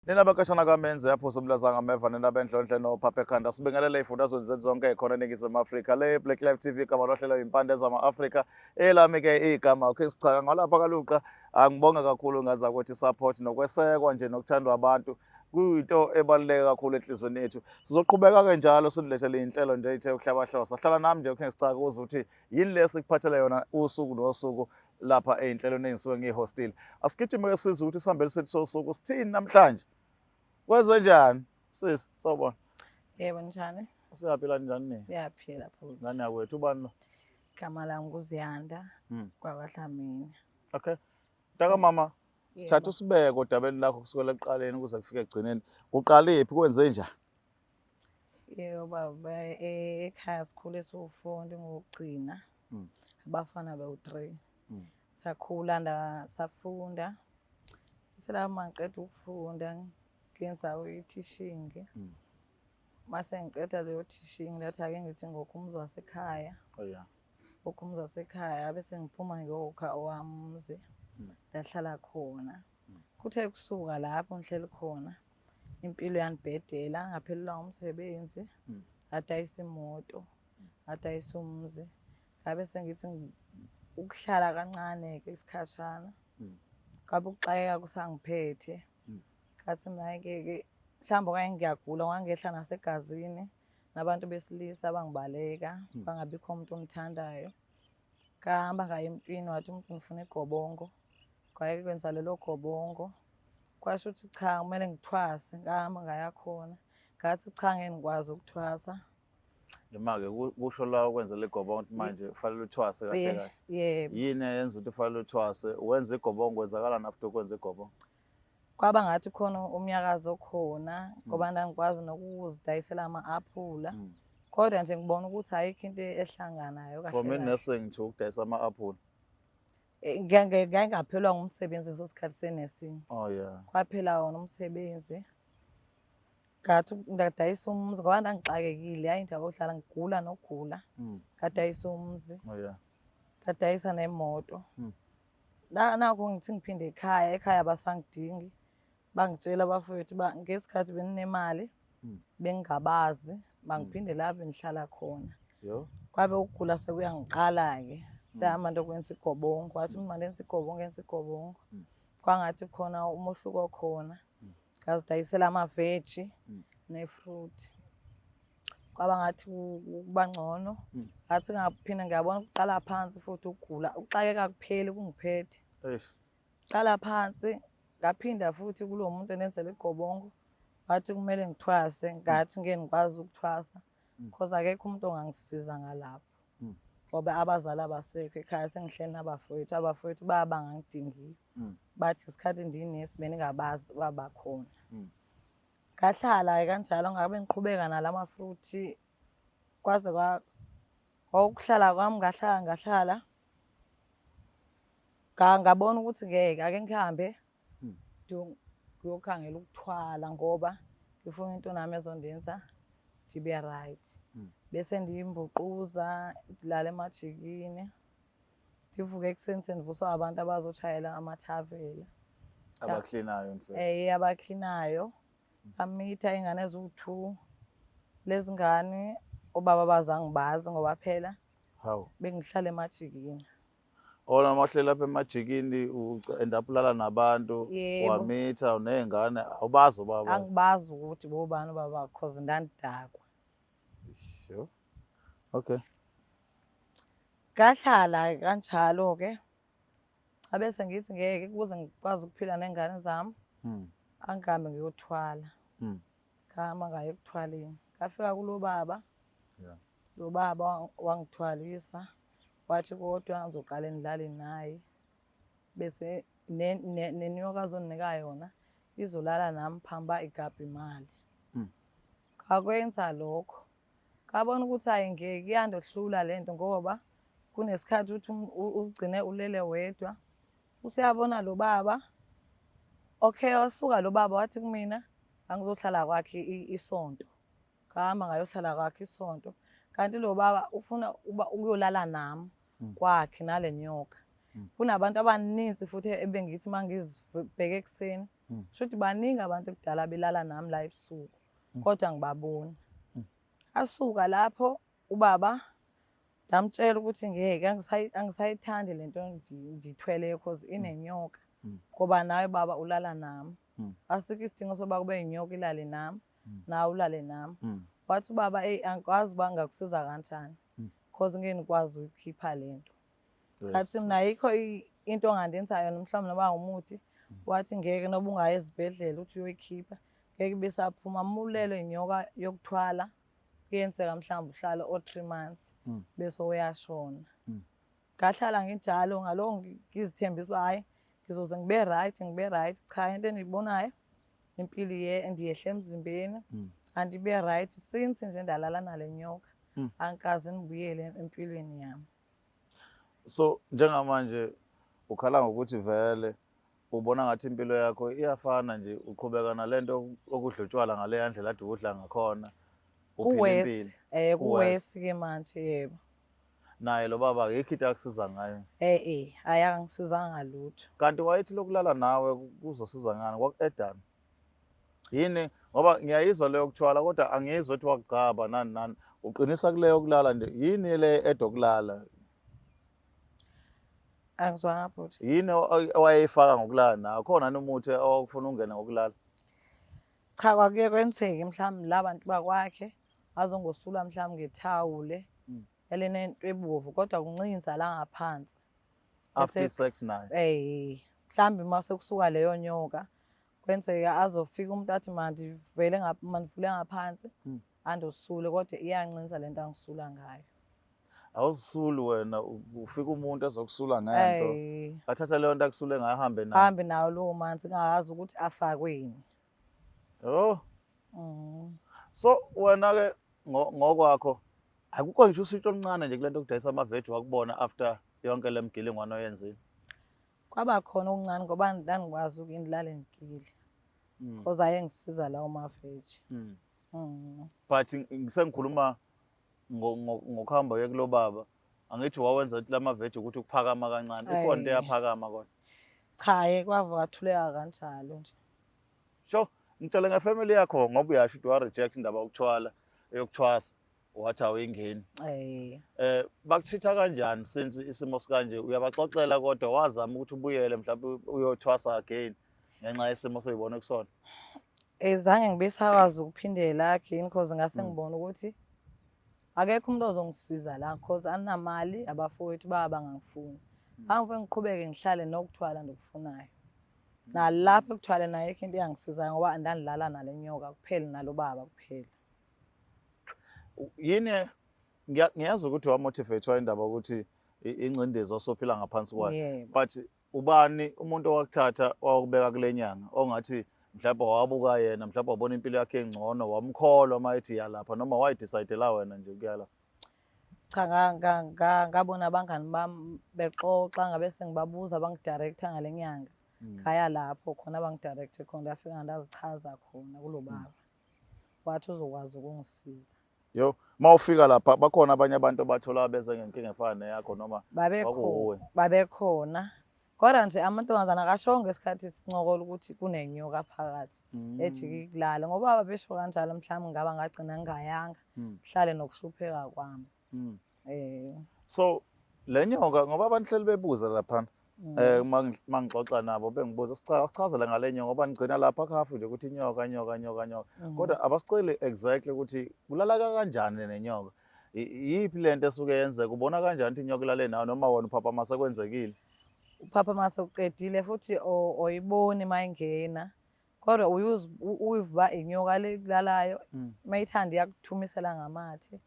Nina bakashana kamenze yaphuza umlazanga meva nina benhlonhle nophapha ekhanda sibingelele ey'fundazweni zethu zonke khona eNingizimu Afrika le Black Life TV igama lohlelo impande zama-Afrika elami-ke igama ukhe sichaka ngalapha kaluqa angibonge kakhulu ngaza ukuthi support nokwesekwa nje nokuthandwa abantu kuyinto ebaluleke kakhulu enhlizweni yethu sizoqhubeka-ke njalo sinilethele iy'nhlelo nje ey'the ukuhlabahlosa hlala nami nje ukhe sichaka uze ukuthi yini le sikuphathele yona usuku nosuku lapha ey'nhlelweni engisuke ngiyihostile. Asigijime-ke sizwe ukuthi isihambeli sethu sosuku sithini namhlanje. Kwenze njani sisi? Sawubona. Yebo, njani? Siyaphila njani nini? Ngiyaphila futhi. Ngani yakwethu ubani lo? Igama lami nguZiyanda kwakwaDlamini. Okay. Mntaka mama, sithatha usibeke odabeni lakho kusukela ekuqaleni kuze kufike ekugcineni. Kuqalephi kwenze njani? Yebo baba, ekhaya sikhule siwufundi ngokugcina. Abafana bawu-3. Sakhula safunda. Sela mangiqeda ukufunda ngenza i-teaching. Mase ngiqeda leyo teaching lathi ake ngithi ngokho umuzi wasekhaya. Oh yeah. Ngokho umuzi wasekhaya bese ngiphuma ngiyokha owami umuzi. Ndahlala khona. Kuthe kusuka lapho ngihleli khona impilo yangibhedela ngaphelelwa ngumsebenzi ngadayisa imoto ngadayisa umuzi ngabe sengithi ukuhlala kancane-ke isikhashana ngabe ukuxakeka kusangiphethe ngathi mina-ke-ke mhlawumbe okanye ngiyagula kwangehla nasegazini nabantu besilisa bangibaleka bangabikho umuntu ongithandayo. Ngahamba ngaya emntwini wathi umuntu ngifuna igobongo. Kwaye kwenza lelo gobongo. Kwasho ukuthi cha kumele ngithwase. Ngahamba ngaya khona. Ngathi cha ngeke ngikwazi ukuthwasa. Noma-ke kusho la ukwenzela igobongo ukuthi manje kufanele uthwase kahle kahle. Yebo. Yini eyenza ukuthi ufanele uthwase? Wenza igobongo kwenzakalani after ukwenza igobongo? Kwaba ngathi khona umnyakazo okhona ngoba ndangikwazi nokuzidayisela ama-aphula. Kodwa nje ngibona ukuthi ayikho into ehlanganayo kahle. From kahle. i-nursing to ukudayisa ama-aphula. Ngake ngaphelwa ngumsebenzi ngeso sikhathi se-nursing. Oh yeah. Kwaphela wona umsebenzi. Ngathi ngadayisa umuzi ngoba ndangixakekile hayi indawo yokuhlala ngigula nokugula. Ngadayisa umuzi. Oh yeah. Ngadayisa nemoto. Nakho ngithi ngiphinde ekhaya, ekhaya abasangidingi. Bangitshela abafowethu uba ngesikhathi beninemali bengingabazi, bangiphinde la bengihlala khona. Yo. Kwabe ukugula sekuyangiqala-ke. Ndahamba ndokwenza igobongo, wathi uma ndenza igobongo, enza igobongo. Kwangathi khona umohluko okhona. Ngazidayisela amaveji ne-fruit. Kwaba ngathi kuba ngcono. Ngathi ngaphinda ngiyabona ukuqala phansi futhi ukugula, ukuxakeka kupheli kungiphethe. Eish. Qala phansi ngaphinda futhi kulo muntu enenzela igobongo wathi kumele ngithwase ngathi ngeke ngikwazi ukuthwasa because akekho umuntu ongangisiza ngalapho. Ngoba abazali abasekho ekhaya sengihleli nabafowethu, abafowethu baba ngangidingiyo. Bathi isikhathi ndinesi bendingabazi babakhona. Ngahlala-ke kanjalo ngabe ngiqhubeka nalamafruthi kwaze kwakuhlala kwami ngahlala ngahlala ngabona ukuthi ngeke ake ngihambe ngiyokhangela ukuthwala ngoba ngifuna into nami ezondenza ndibe right. Bese ndiyimbuquza ndilala emajikini ndivuke ekuseni sendivuswa abantu abazoshayela amathavela. Abaklinayo in fact. Abaklinayo. Bamitha ingane eziwu-2. Lezi ngane obaba bazo angibazi ngoba phela Hawu. bengihlala emajikini. Ona mahle lapha emajikini end up ulala nabantu Yebo. wamitha uney'ngane awubazi ubaba. Angibazi ukuthi bobani ubaba cause ndandidakwa. Sure. Okay. Ngahlala kanjalo ke. Abese ngithi ngeke kuze ngikwazi ukuphila nengane zami. Angihambe ngiyothwala. Ngahamba ngaye ekuthwaleni. Ngafika kulo baba. Lo baba wangithwalisa. Wathi kodwa ngizoqale ngidlale naye. Bese nenyoka azonginika yona izolala nami phambi igabhe imali. Ngakwenza lokho. Ngabona ukuthi hayi ngeke iyandohlula lento ngoba kunesikhathi ukuthi uzigcine ulele wedwa. Usuyabona lo baba. Okay, wasuka lo baba wathi kumina angizohlala kwakhe isonto. Ngahamba ngayohlala kwakhe isonto. Kanti lo baba ufuna uba ukuyolala nami kwakhe nale nyoka. Kunabantu abaninzi futhi ebengithi mangizibheke ekuseni Shuthi baningi abantu ekudala belala nami la ebusuku, kodwa ngibaboni. Asuka lapho ubaba, ndamtshela ukuthi ngeke, angisayithandi lento ndithweleyo cause inenyoka. Ngoba nawe baba ulala nami. Asikho isidingo soba kube inyoka ilale nami, nawe ulale nami. Wathi ubaba, eyi, angikwazi uba ngingakusiza kanjani, cause ngeke ngikwazi ukuyikhipha lento. Ngathi mina ayikho into ongandenza yona, mhlawumbe noba umuthi. Wathi ngeke, noba ungaya esibhedlela uthi uyoyikhipha, ngeke ibisaphuma. Mulelwe inyoka yokuthwala, kuyenzeka mhlawumbe uhlale o-3 months bese uyashona. Ngahlala nginjalo, ngaloko ngizithembisa uba hhayi, ngizoze ngibe right, ngibe right. Cha, into endiyibonayo impilo ndiyehla emzimbeni, andibe right since nje ndalala nale nyoka. Angikaze ngibuyele empilweni yami. So njengamanje ukhala ngokuthi vele ubona ngathi impilo yakho iyafana nje, uqhubeka nalento okudla utshwala ngaleya ndlela ade udla ngakhona, uphila Kuwesi, impilo. Kuwesi ke manje, yebo. Naye lo baba akekho into akusiza ngayo. Hhayi, akangisizanga ngalutho. Kanti wayethi lokulala nawe kuzosiza ngani? Kwaku-edani yini? Ngoba ngiyayizwa leyo kuthwala, kodwa angiyizwa ukuthi wakugcaba nani nani. Uqinisa kuleyo kulala nje, yini le edokulala? Angizwanga bhuti. Yini owayeyifaka ngokulala nawe? Khona yini umuthi owakufuna ungene ngokulala? Cha, kwakuye kwenzeke mhlawumbe la bantu bakwakhe azongosula mhlawumbe ngethawule elinento ebovu, kodwa kuncinza la ngaphansi. After sex naye? Mhlawumbe uma sekusuka leyo nyoka, kwenzeka azofika umuntu athi mandivele mandivule ngaphansi, andosule, kodwa iyancinza lento angisula ngayo. Awuzisuli wena, ufika umuntu ezokusula ngento. Athatha leyo nto akusule ngayo, ahambe nayo. Ahambe nayo lowo manzi, ngingazi ukuthi afakweni. Oh. So wena ke ngokwakho akukho ngisho ushintsho oluncane nje kulento yokudayisa amaveji wakubona after yonke le mgilingwane oyenzile? Kwaba khona okuncane ngoba ndandikwazi ukuthi ngilale ngigile. Because ayengisiza lawo maveji. But ngisengikhuluma ngokuhamba uye kulo baba, angithi wawenza ukuthi lamaveji ukuthi ukuphakama kancane, ikhona into eyaphakama kodwa? Cha, kwavuka kwathuleka kanjalo nje. Sho, ngitshele ngefamily yakho ngoba uyasho ukuthi wa-reject indaba yokuthwala, eyokuthwasa, wathi awuyingeni. Bakutreat-a kanjani since isimo sikanje? Uyabaxoxela kodwa wazama ukuthi ubuyele mhlawumbe uyothwasa again ngenxa yesimo soyibona kusona? Zange ngibe sakwazi ukuphindela again because ngase ngibona ukuthi akekho umuntu ozongisiza la because anginamali, abafowethu baba bangangifuni. Angifuni ngiqhubeke ngihlale nokuthwala ndikufunayo. Nalapho ekuthwale nayo ayikho into eyangisizayo ngoba ndandilala nale nyoka kuphela nalo baba kuphela. Yini ngiyazi ukuthi wamotivate indaba ukuthi ingcindezi osophila ngaphansi kwayo. But ubani umuntu owakuthatha owakubeka kule nyanga ongathi mhlawumbe wabuka yena, mhlawumbe wabona impilo yakhe engcono, wamkholwa uma ethi yalapha, noma wayidecide-la wena nje ukuya lapha? Cha, ngabona abangani bami bexoxa, ngabe sengibabuza bangidirector ngale nyanga. Ngaya lapho khona bangidirector khona, ndafika ndazichaza khona kulo baba. Wathi uzokwazi ukungisiza. Yo, mawufika lapha bakhona abanye abantu abathola beze ngenkinga efana neyakho noma kwakuwuwe? Babekhona. Kodwa nje amantombazana akashongo ngesikhathi sincokola ukuthi kunenyoka phakathi ejike ikulala, ngoba babesho kanjalo mhlawumbe ngaba ngagcina ngingayanga, ngihlale nokuhlupheka kwami. So le nyoka, ngoba abantu hleli bebuza laphana, uma ngixoxa nabo bengibuza, sichazele ngale nyoka ngoba ngigcina lapha kuhafu nje ukuthi inyoka, nyoka, nyoka, nyoka. Kodwa abasiceli exactly ukuthi kulalaka kanjani nenyoka. Yiphi lento esuke yenzeka? Ubona kanjani ukuthi inyoka ilale nawe noma wena uphapha sekwenzekile? Uphapha sekuqedile futhi oyiboni mayingena. Kodwa uyivuba inyoka le kulalayo, mayithanda iyakuthumisela ngamathe.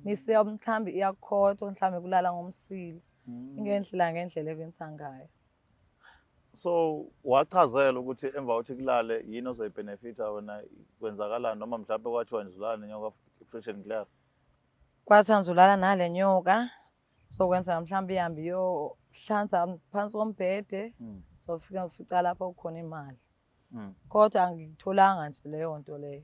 Misiya mhlambi iyakukhotha, mhlambi kulala ngomsila. Ingendlela ngendlela ekwenza ngayo. So wachazela ukuthi emva kokuthi kulale yini ozoyibenefita wena, kwenzakalani, noma mhlawumbe kwathiwa nje ulala nenyoka fresh and clear? Kwathiwa nje ulala nale nyoka, sokwenza mhlawumbe ihambe iyohlanza phansi kombhede, sofika ufica lapho kukhona imali. Kodwa angikutholanga nje leyo nto leyo.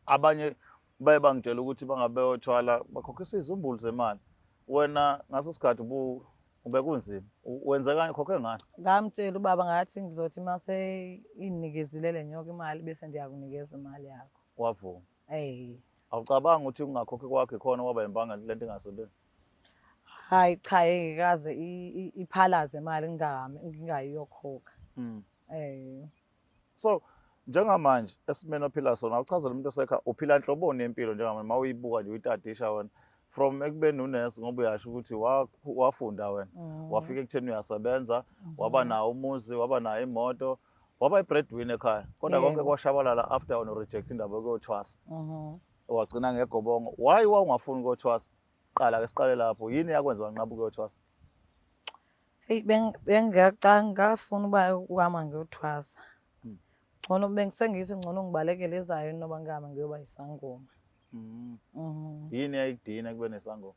Abanye baye bangitshela ukuthi bangabe beyothwala bakhokhisa izizumbulu zemali. Wena ngaso sikhathi Ubekunzima. Wenze kanye khokhe ngani? Ngamtshela ubaba ngathi ngizothi mase inikezile le nyoka imali bese ndiyakunikeza imali yakho. Wavuma. Eh. Awucabangi ukuthi ukungakhokhi kwakho ikhona kwaba imbangela lento ingasebenzi? Hayi cha ngikaze iphalaze imali ngingami ngingayiyokhokha. Eh. So njengamanje esimeni ophila sona awuchazele umuntu osekha uphila nhloboni yempilo njengamanje uma uyibuka nje uyitadisha wena from ekubeni unesi ngoba uyasho ukuthi wafunda wena wafika ekutheni uyasebenza waba nawo umuzi waba nayo imoto waba i-breadwinner ekhaya kodwa konke kwashabalala after wena reject indaba yokuyothwasa wagcina ngegobongo. Why wawungafuni ukuyothwasa? Qala ke siqale lapho, yini yakwenza wanqaba ukuyothwasa? Eyi bengingafuni uba ukuhamba ngiyothwasa. Ngcono bengisengithi ngcono ngibalekele ezayo noba ngihambe ngiyoba isangoma. Yini eyayikudina kube nesangoma?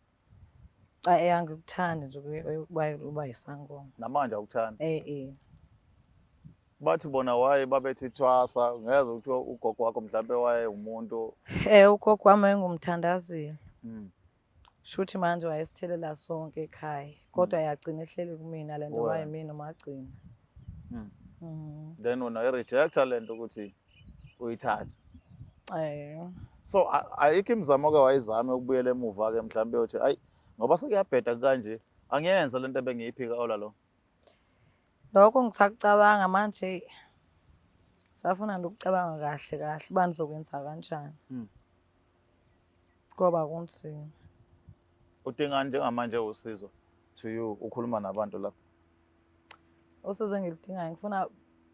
Cha, angikuthandi nje ukuba isangoma. Namanje awukuthandi? Eh eh. Bathi bona waye babethi thwasa, ngeze ukuthi ugogo wakho mhlambe waye umuntu. Eh ugogo wami wayengumthandazeli. Shuthi manje wayesithelela sonke ekhaya kodwa yagcina ehleli kumina lento wayemina umagcina. Then wena uyi-rejecta lento ukuthi uyithathe. Eh. So ayikho imizamo ke wayizame ukubuyela emuva ke mhlambe uthi ayi ngoba sekuyabheda kanje angiyenza lento ebengiyiphika ola lo. Lokho ngisakucabanga manje safuna nje ukucabanga kahle kahle uba nizokwenza kanjani. Ngoba kunzima. Udingani njengamanje usizo to you ukhuluma nabantu lapha? Usizo engiludingayo ngifuna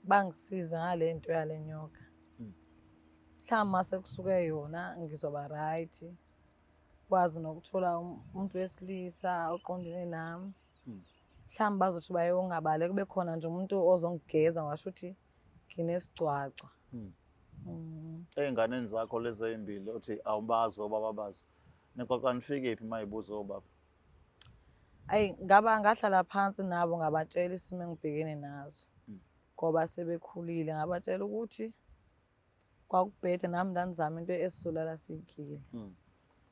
bangisize ngale nto yale nyoka. Mhlawumbe mase kusuke yona ngizoba right. Kwazi nokuthola umuntu wesilisa oqondene nami. Mhlawumbe bazothi bayongabale kube khona nje umuntu ozongigeza ngasho ukuthi nginesigcwagcwa. Ey'nganeni zakho lezi ey'mbili othi awubazi obaba bazo, nixoxa nifike phi uma yibuza obaba? Ayi ngaba ngahlala phansi nabo ngabatshela isimo engibhekene nazo. Ngoba sebekhulile ngabatshela ukuthi kwakubhede nami ndandizama into esizolala siyityile.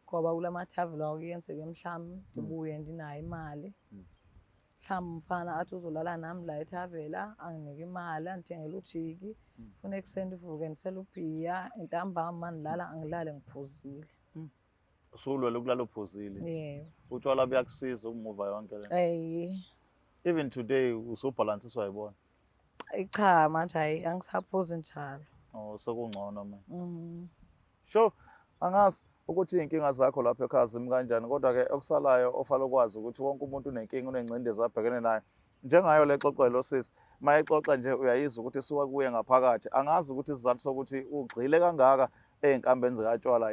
Ngoba kulamathavela kwakuyenzeka mhlawumbe ndibuye ndinayo imali. Mhlawumbe umfana athi uzolala nami la ethavela anginike imali andithengele ujiki. Funa ekuseni ndivuke ndisele ubhiya ntambama mandilala angilale ngiphuzile. Usulwele ukulala uphuzile. Yebo. Utshwala buyakusiza ukumuva yonke le. Ey. Even today usubhalansiswa yibona. Cha manje hayi angisaphuzi njalo. Oh sekungcono manje. Sure, angazi ukuthi iy'nkinga zakho lapha ekhaya zimi kanjani kodwa ke okusalayo ofanele ukwazi ukuthi wonke umuntu unenkinga unengcindezi abhekene nayo. Njengayo le xoxo lo sisi mayexoxa nje uyayizwa ukuthi isuka kuye ngaphakathi. Angazi ukuthi isizathu sokuthi ugxile kangaka ey'nkambeni zikatshwala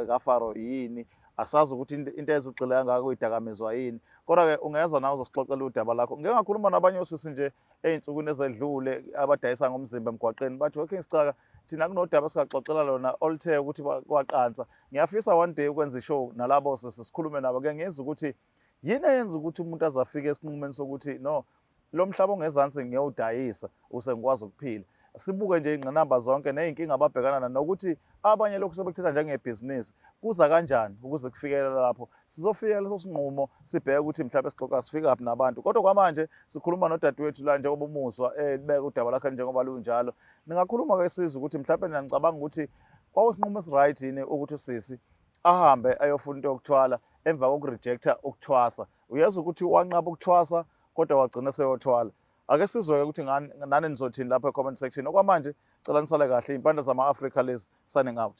zikaFaro yini. Asazi ukuthi into ezugxile kangaka kuyidakamizwa yini. Kodwa ke ungeza nawe uzosixoxela udaba lakho. Ngike ngakhuluma nabanye osisi nje ey'nsukwini ezedlule abadayisa ngomzimba emgwaqeni bathi okay Sicaka thina kunodaba esingaxoxela lona oluthe ukuthi kwaqansa. Ngiyafisa one day ukwenza ishow nalabo sisi sikhulume nabo ke ngizwe ukuthi yini eyenza ukuthi umuntu azafike esinqumeni sokuthi no lo mhlaba ongezansi ngiyowudayisa use ngikwazi ukuphila. Sibuke nje ingqinamba zonke ney'nkinga ababhekana nazo nokuthi abanye lokhu sebekuthatha njengebhizinisi kuza kanjani ukuze kufikele lapho. Sizofika leso sinqumo sibheke ukuthi mhlawumbe sixoxa sifikaphi nabantu. Kodwa kwamanje sikhuluma nodadewethu la njengoba umuzwa ebeka udaba lakhe njengoba lunjalo. Ningakhuluma ke sizwe ukuthi mhlawumbe nina nicabanga ukuthi kwakusinqumo esiright yini ukuthi usisi ahambe ayofuna into yokuthwala emva kokurejecta ukuthwasa. Uyezwa ukuthi wanqaba ukuthwasa kodwa wagcina seyothwala. Ake sizwe-ke ukuthi nani nizothini lapho e-comment section. Okwamanje cela nisale kahle, iy'mpande zama-Afrika lezi, signing out.